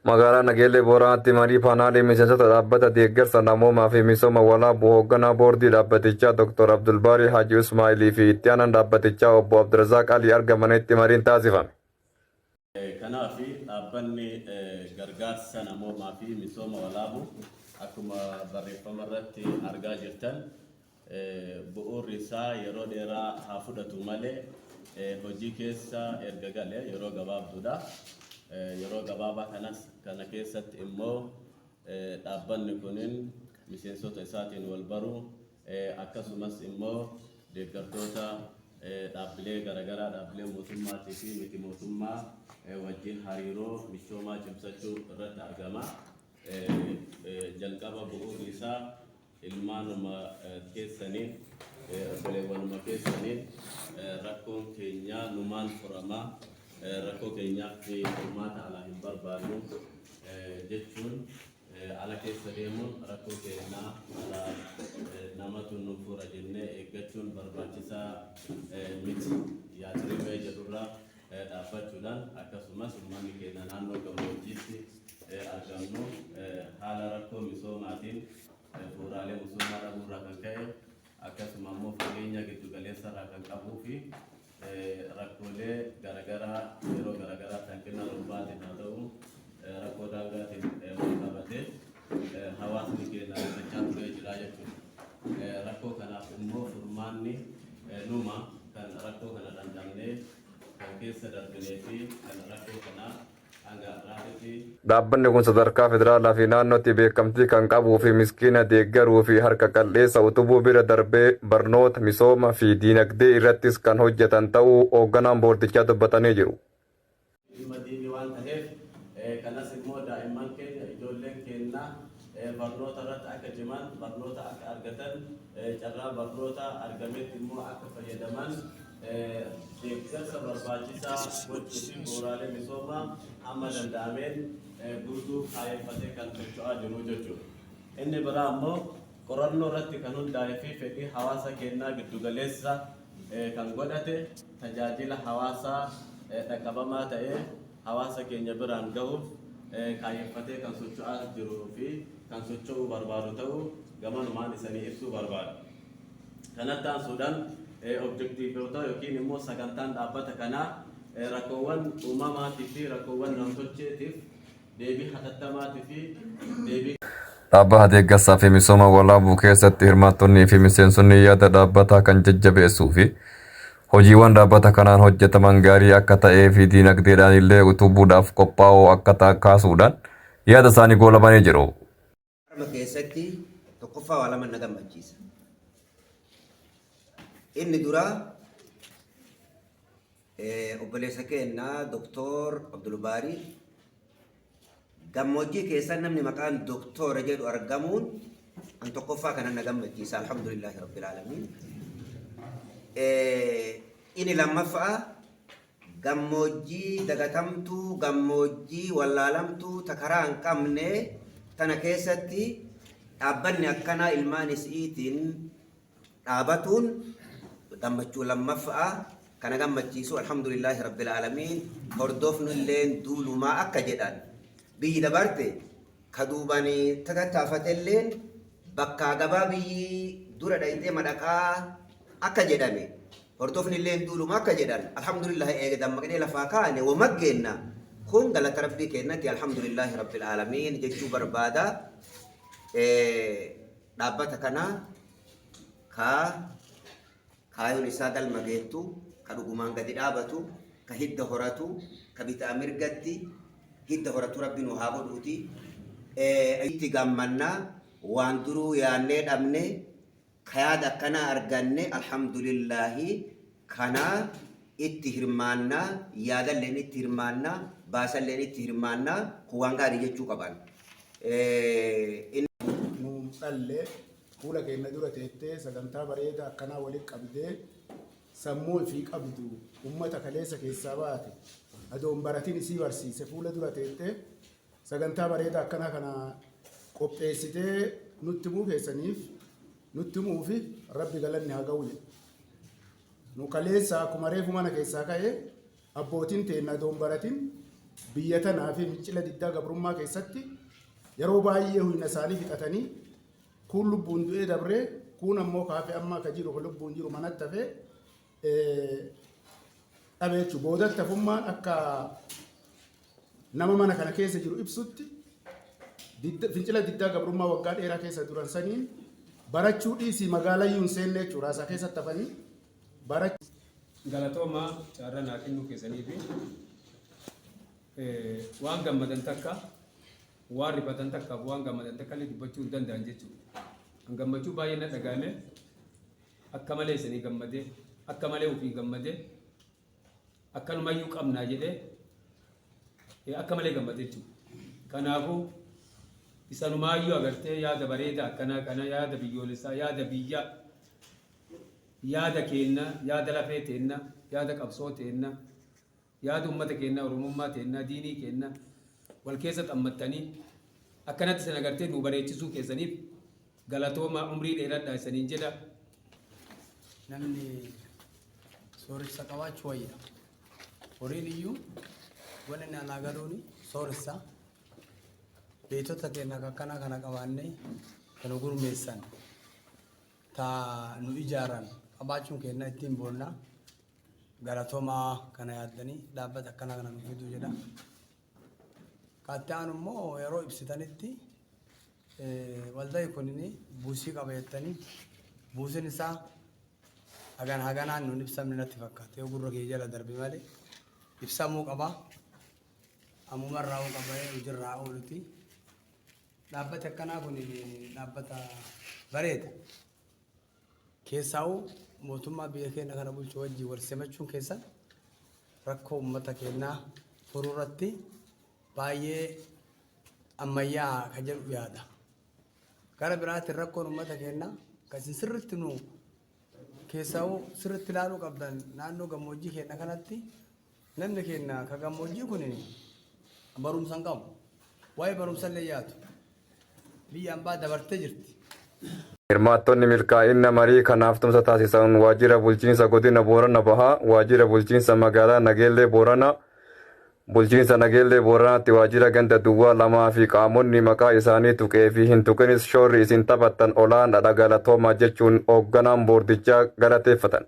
Magaalaa Nageellee Booranaatti marii paanaalii miseensota dhaabbata deeggarsa namoomaa fi misooma walaabuu hoogganaa boordii dhaabbatichaa Dr. Abdulbaarii Haji Usmaa'ilii fi itti aanaan dhaabbatichaa obbo Abdirazaaq Alii argamanitti mariin taasifame. Kanaaf dhaabbanni gargaarsa namoomaa fi misooma walaabuu akkuma barreeffama irratti argaa jirtan bu'uurri isaa yeroo dheeraa haa fudhatu malee hojii keessa erga gale yeroo gabaabduudha. Yeroo gabaabaa kanas kana keessatti immoo dhaabbanni kunin miseensota isaatiin wal baruu akkasumas immoo deeggartoota dhaabbilee garaagaraa dhaabbilee mootummaatii fi miti mootummaa wajjin hariiroo michoomaa cimsachuu irratti argama. Jalqaba bu'uurri isaa ilmaanuma keessaniin obboleewwanuma keessaniin rakkoon keenya numaan furama rakkoo keenyaaf furmaata alaa hin barbaannu jechuun ala keessa deemuun rakkoo keenyaa alaa namatu nu fura jennee eeggachuun barbaachisaa miti yaadrimee jedhurraa dhaabbachuudhaan akkasumas uummanni keenya naannoo gammoojjiitti argamnu haala rakkoo misoomaatiin bu'uuraalee misoomaa dhabuurraa kan ka'e akkasuma immoo fageenya giddu galeessarraa kan qabuu fi rakkoolee garaagaraa yeroo garaagaraa hanqina roobaatiin haa ta'u rakkoo daangaatiin wal qabatee hawaasni keenya rakkachaa turee jira jechuudha. Rakkoo kanaaf immoo furmaanni numa kan rakkoo kana dhandhamnee kan keessa darbinee fi kan rakkoo kana hanga har'aatitti Dhaabbanni kun sadarkaa federaalaa fi naannootti beekamtii kan qabuu fi miskiina deeggaruu fi harka qal'eessa utubuu bira darbee barnoota, misooma fi diinagdee irrattis kan hojjetan ta'uu hoogganaan boordichaa dubbatanii jiru. Dhimma diinii waan ta'eef kanas immoo daa'imman keenya ijoolleen keenya barnoota irratti akka ciman barnoota akka argatan carraa barnoota argametti immoo akka fayyadaman deeggarsa barbaachisaa gochuu fi bu'uuraalee misoomaa hamma danda'ameen guutuu kaayyeffatee kan socho'aa jiru jechuudha. Inni biraa immoo qorannoo irratti kan hundaa'ee fi fedhii hawaasa keenyaa giddugaleessa kan godhate tajaajila hawaasaa dhaqqabamaa ta'ee hawaasa keenya biraan gahuuf kaayyeffatee kan socho'aa jiruu fi kan socho'uu barbaadu ta'uu gamanumaan isanii ibsuu barbaada. Kanatti aansuudhaan objektiivota yookiin immoo sagantaan dhaabbata kanaa rakkoowwan uumamaatii fi rakkoowwan namtolcheetiif deebii hatattamaatii fi deebii Dhaabbata deeggarsaa fi misooma walaabuu keessatti hirmaattonnii fi miseensonni yaada dhaabbataa kan jajjabeessuu fi hojiiwwan dhaabbata kanaan hojjetaman gaarii akka ta'ee fi diinagdeedhaan illee utubuudhaaf qophaa'oo akka ta'an kaasuudhaan yaada isaanii goolabanii jiru. Harma keessatti tokkoffaa waa lama na gammachiisa. Inni duraa obboleessa keenya Doktoor Abdulbaarii gammoojjii keessa namni maqaan Doktoora jedhu argamuun an tokkoffaa kana na gammachiisa. Alhamdulillaahi Rabbil Aalamiin. Inni lammaffaa gammoojjii dagatamtuu, gammoojjii wallaalamtuu ta karaa hin qabne tana keessatti dhaabbanni akkanaa ilmaan isiitiin dhaabatuun gammachuu lammaffa'a. Kana gammachiisu alhamdulillaahi rabbil aalamiin hordofnu illeen duulumaa akka jedhan biyyi dabarte ka duuban tatattaafatelleen bakkaa gabaa biyyi dura dhayxee madhaqaa akka jedhame hordofni illeen duuluma akka jedhan alhamdulillah eega dammaqnee lafaa kaane wamaggeenna kun galata rabbii keennati alhamdulillaahi rabbil aalamiin jechuu barbaada. Dhaabbata kana ka kaayoon isaa galma geettu, ka dhugumaan gadi dhaabatu, ka hidda horatu, ka bitaa mirgatti hidda horatu rabbi nu haa godhuuti. Itti gammanna waan duruu yaannee dhabne ka yaada akkanaa arganne alhamdulillaahi kana itti hirmaanna yaadalleen itti hirmaanna baasalleen itti hirmaanna kun waan gaarii jechuu qaban. Nuun dhalle fuula keenya dura teettee sagantaa bareedaa akkanaa walitti qabdee sammuu ifii qabdu ummata kaleessa keessaa baate adoon baratin isii barsiise fuula dura teettee sagantaa bareedaa akkanaa kana qopheessitee nutti himuu keessaniif nutti himuufi rabbi galanni haa ga'u jedhe. Nu kaleessa akkuma reefu mana keessaa ka'e abbootiin teenna adoon baratin Biyya tanaa fi fincila diddaa gabrummaa keessatti yeroo baay'ee humna isaanii fixatanii, kuun lubbuun du'ee dabree, kuun ammoo kaafee amma akka jiru lubbuun jiru manatti hafee dhabe jechuudha. Boodatti hafummaan akka nama mana kana keessa jiru ibsutti, fincila diddaa gabrummaa waggaa dheeraa keessa turan saniin barachuu dhiisii magaalaa iyyuu hin seenne jechuudha. Raasaa keessatti hafanii barachuu. Galatoomaa, carraa naa kennuu keessanii fi waan gammadan takka, waan rifatan takka, waan gammadan takka illee dubbachuu hin danda'an jechuudha. An gammachuu baay'ee na dhagahame, akka malee isinii gammadee, akka malee ofii gammadee, akkanumayyuu qabnaa jedhee akka malee gammade jechuudha. Kanaafuu isanumaayyuu agartee yaada bareeda akkanaa kana, yaada biyyoolessaa, yaada biyyaa, yaada keenna, yaada lafee teenna, yaada qabsoo teenna, yaada ummata keenna, oromummaa teenna, diinii keenna wal keessa xammattanii akkanatti isin agartee nu bareechisuu keessaniif galatoomaa, umrii dheeradhaa isaniin jedha. Namni sooressa qabaachuu wayya. Horiin iyyuu wanni inni alaa galuuni sooressa. Beektota keenya akkanaa kana qabaannee, kan nu gurmeessan, ta nu ijaaran qabaachuun keenya ittiin boonna. Galatoomaa, kana yaaddanii dhaabbata akkanaa kana nu fiduu jedha. Kaatti aanu immoo yeroo ibsitanitti walda'i kunini buusii qaba jettanii, buusiin isaa hagan haganaan nun ibsamne natti fakkaata. Yoo gurra kee jala darbe malee ibsamuu qaba. Ammumarraa qaba, hojiirraa ooluti. Dhaabbati akkanaa kun dhaabbata bareeda. Keessaa'uu mootummaa biyya keenya kana bulchu wajjin wal simachuun keessan rakkoo uummata keenyaa furuu irratti baay'ee ammayyaa kan jedhu yaada. Gara biraatiin rakkoon uummata keenyaa kan isin sirriitti nu keessaa'uu sirriitti ilaaluu qabdan, naannoo gammoojjii keenya kanatti namni keenya ka gammoojjii kun barumsa hin qabu. Waa'ee barumsa illee yaadu. Biyya ambaa dabartee jirti. Hirmaattonni milkaa'ina marii kanaaf tumsa taasisan waajjira bulchiinsa godina Boorana Bahaa, waajjira bulchiinsa magaalaa Nageellee Booranaa, bulchiinsa Nageellee Booranaatti waajjira ganda duwwaa 2 fi qaamonni maqaa isaanii tuqee fi hin tuqinis shoorri isin taphattan olaanaadha, galatoomaa jechuun hoogganaan boordichaa galateeffatan.